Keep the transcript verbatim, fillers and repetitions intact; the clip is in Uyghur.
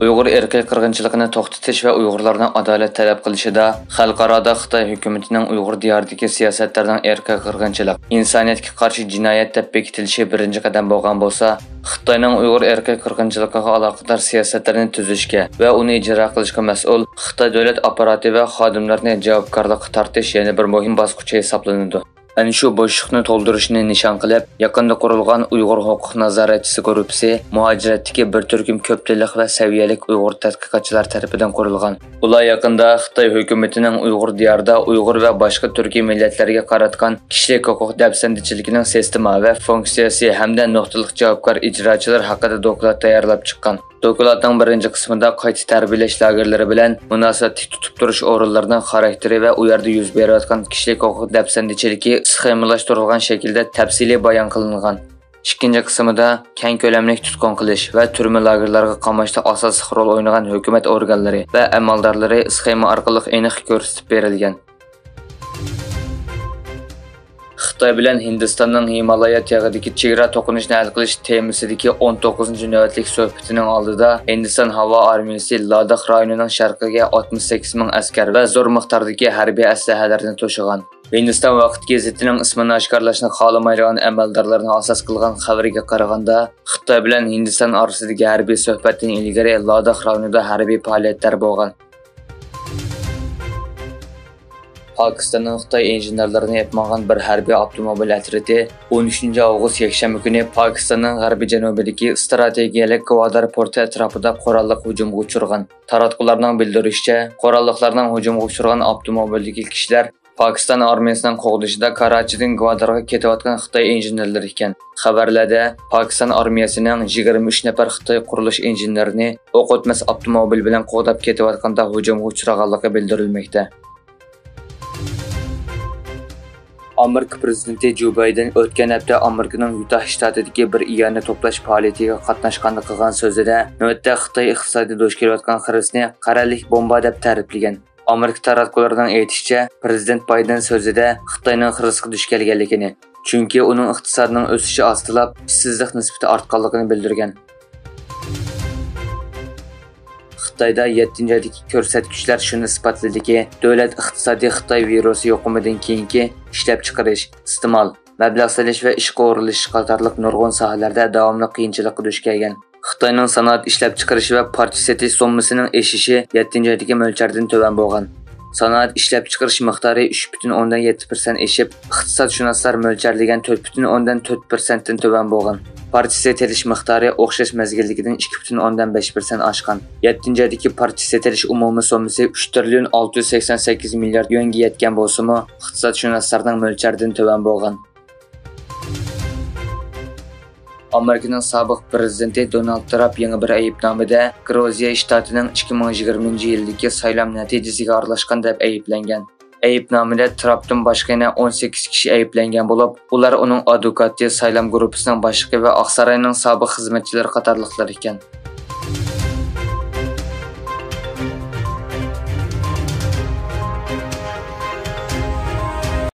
ئۇيغۇر ئىرقىي قىرغىنچىلىقىنى توختىتىش ۋە ئۇيغۇرلاردىن ئادالەت تەلەپ قىلىشىدا خەلقئارادا خىتاي ھۆكۈمىتىنىڭ ئۇيغۇر دىيارىدىكى سىياسەتلىرىنىڭ ئىرقىي قىرغىنچىلىق، ئىنسانىيەتكە قارشى جىنايەت دەپ بېكىتىلىشى بىرىنچى قەدەم بولغان بولسا، خىتاينىڭ ئۇيغۇر ئىرقىي قىرغىنچىلىقىغا ئالاقىدار سىياسەتلىرىنى تۈزۈشكە ۋە ئۇنى ئىجرا قىلىشقا مەسئۇل خىتاي دۆلەت ئاپپاراتى ۋە خادىملىرىنى جاۋابكارلىققا تارتىش يەنە بىر مۇھىم باسقۇچ ھېسابلىنىدۇ. ئەنە شۇ بوشلۇقنى تولدۇرۇشنى نىشان قىلىپ، يېقىندا قۇرۇلغان ئۇيغۇر ھوقۇق نازارەتچىسى گۇرۇپپىسى مۇھاجىرەتتىكى بىر تۈركۈم كۆپ تىللىق ۋە سەۋىيەلىك ئۇيغۇر تەتقىقاتچىلار تەرىپىدىن قۇرۇلغان. ئۇلار يېقىندا خىتاي ھۆكۈمىتىنىڭ ئۇيغۇر دىيارىدا ئۇيغۇر ۋە باشقا تۈركىي مىللەتلەرگە قاراتقان كىشىلىك ھوقۇق دەپسەندىچىلىكىنىڭ سىستېما ۋە فۇنكسىيەسى ھەمدە نۇقتىلىق جاۋابكار ئىجراچىلار ھەققىدە دوكلات تەييارلاپ چىققان. دوكلاتنىڭ بىرىنچى قىسمىدا قايتا تەربىيەلەش لاگېرلىرى بىلەن مۇناسىۋەتلىك تۇتۇپ تۇرۇش ئورۇنلىرىنىڭ خاراكتېرى ۋە ئۇ يەردە يۈز بېرىۋاتقان كىشىلىك ھوقۇق دەپسەندىچىلىكى سخېمىلاشتۇرۇلغان شەكىلدە تەپسىلىي بايان قىلىنغان. ئىككىنچى قىسمىدا كەڭ كۆلەملىك تۇتقۇن قىلىش ۋە تۈرمە لاگېرلارغا قاماشتا ئاساسلىق رول ئوينىغان ھۆكۈمەت ئورگانلىرى ۋە ئەمەلدارلىرى سخېما ئارقىلىق ئېنىق كۆرسىتىپ بېرىلگەن. خىتاي بىلەن ھىندىستاننىڭ ھىمالايا تېغىدىكى چېگرا توقۇنۇشىنى ھەل قىلىش تېمىسىدىكى ئون توققۇزىنچى نۆۋەتلىك سۆھبىتىنىڭ ئالدىدا ھىندىستان ھاۋا ئارمىيىسى لاداخ رايونىنىڭ شەرقىگە ئاتمىش سەككىز مىڭ ئەسكەر ۋە زور مىقداردىكى ھەربىي ئەسلىھەلەرنى توشۇغان. ھىندىستان ۋاقىت گېزىتىنىڭ ئىسمىنى ئاشكارىلاشنى خالىمايدىغان ئەمەلدارلارنى ئاساس قىلغان خەۋىرىگە قارىغاندا، خىتاي بىلەن ھىندىستان ئارىسىدىكى ھەربىي سۆھبەتتىن ئىلگىرى لاداخ رايونىدا ھەربىي پائالىيەتلەر بولغان. پاكىستاننىڭ خىتاي ئىنژېنېرلىرىنى ئېلىپ ماڭغان بىر ھەربىي ئاپتوموبىل ئەترىتى ئون ئۈچىنچى ئاۋغۇست يەكشەنبە كۈنى پاكىستاننىڭ غەربىي جەنۇبىدىكى ئىستراتېگىيەلىك گۋادار پورتى ئەتراپىدا قوراللىق ھۇجۇمغا ئۇچرىغان. تاراتقۇلارنىڭ بىلدۈرۈشىچە، قوراللىقلارنىڭ ھۇجۇمغا ئۇچرىغان ئاپتوموبىلدىكى كىشىلەر پاكىستان ئارمىيەسىنىڭ قوغدىشىدا كاراچىدىن گۋادارغا كېتىۋاتقان خىتاي ئىنژېنېرلىرى ئىكەن. خەۋەرلەردە پاكىستان ئارمىيەسىنىڭ يىگىرمە ئۈچ نەپەر خىتاي قۇرۇلۇش ئىنژېنېرىنى ئوق ئۆتمەس ئاپتوموبىل بىلەن قوغداپ كېتىۋاتقاندا ھۇجۇمغا ئۇچرىغانلىقى بىلدۈرۈلمەكتە. ئامېرىكا پىرېزىدېنتى جو بايدېن ئۆتكەن ھەپتە ئامېرىكىنىڭ يۇتاھ شتاتىدىكى بىر ئىئانە توپلاش پائالىيىتىگە قاتناشقاندا قىلغان سۆزىدە، نۆۋەتتە خىتاي ئىقتىسادى دۇچ كېلىۋاتقان خىرىسنى قەرەللىك بومبا دەپ تەرىپلىگەن. ئامېرىكا تاراتقۇلىرىنىڭ ئېيتىشىچە، پىرېزىدېنت بايدېن سۆزىدە خىتاينىڭ خىرىسقا دۇچ كەلگەنلىكىنى، چۈنكى ئۇنىڭ ئىقتىسادىنىڭ ئۆسۈشى ئاستىلاپ، ئىشسىزلىق نىسبىتى ئارتقانلىقىنى بىلدۈرگەن. خىتايدا يەتتىنچى ئايدىكى كۆرسەتكۈچلەر شۇنى ئىسپاتلىدىكى، دۆلەت ئىقتىسادى خىتاي ۋىرۇسى يۇقۇمىدىن كېيىنكى ئىشلەپچىقىرىش، ئىستېمال، مەبلەغ سېلىش ۋە ئىشقا ئورۇنلىشىش قاتارلىق نۇرغۇن ساھەلەردە داۋاملىق قىيىنچىلىققا دۇچ كەلگەن. خىتاينىڭ سانائەت ئىشلەپچىقىرىشى ۋە پارچە سېتىش سوممىسىنىڭ ئېشىشى يەتتىنچى ئايدىكى مۆلچەردىن تۆۋەن بولغان. سانائەت ئىشلەپچىقىرىش مىقدارى ئۈچ پۈتۈن ئوندىن يەتتە پىرسەنت ئېشىپ، ئىقتىسادشۇناسلار مۆلچەرلىگەن تۆت پۈتۈن ئوندىن تۆت پىرسەنتتىن تۆۋەن بولغان. پارچە سېتىلىش مىقدارى ئوخشاش مەزگىلدىكىدىن ئىككى پۈتۈن ئوندىن بەش پىرسەنت ئاشقان. يەتتىنچى ئايدىكى پارچە سېتىلىش ئومۇمىي سوممىسى ئۈچ تىرىليون ئالتە يۈز سەكسەن سەككىز مىليارد يۈەنگە يەتكەن بولسىمۇ، ئىقتىسادشۇناسلارنىڭ مۆلچەردىن تۆۋەن بولغان. ئامېرىكىنىڭ سابىق پىرېزىدېنتى دونالد ترامپ يېڭى بىر ئەيىبنامىدە گرۇزىيە شتاتىنىڭ ئىككى مىڭ يىگىرمىنچى يىلدىكى سايلام نەتىجىسىگە ئارىلاشقان دەپ ئەيىبلەنگەن. ئەيىبنامىدە ترامپتىن باشقا يەنە ئون سەككىز كىشى ئەيىبلەنگەن بولۇپ، ئۇلار ئۇنىڭ ئادۋوكاتى، سايلام گۇرۇپپىسىنىڭ باشلىقى ۋە ئاقساراينىڭ سابىق خىزمەتچىلىرى قاتارلىقلار ئىكەن.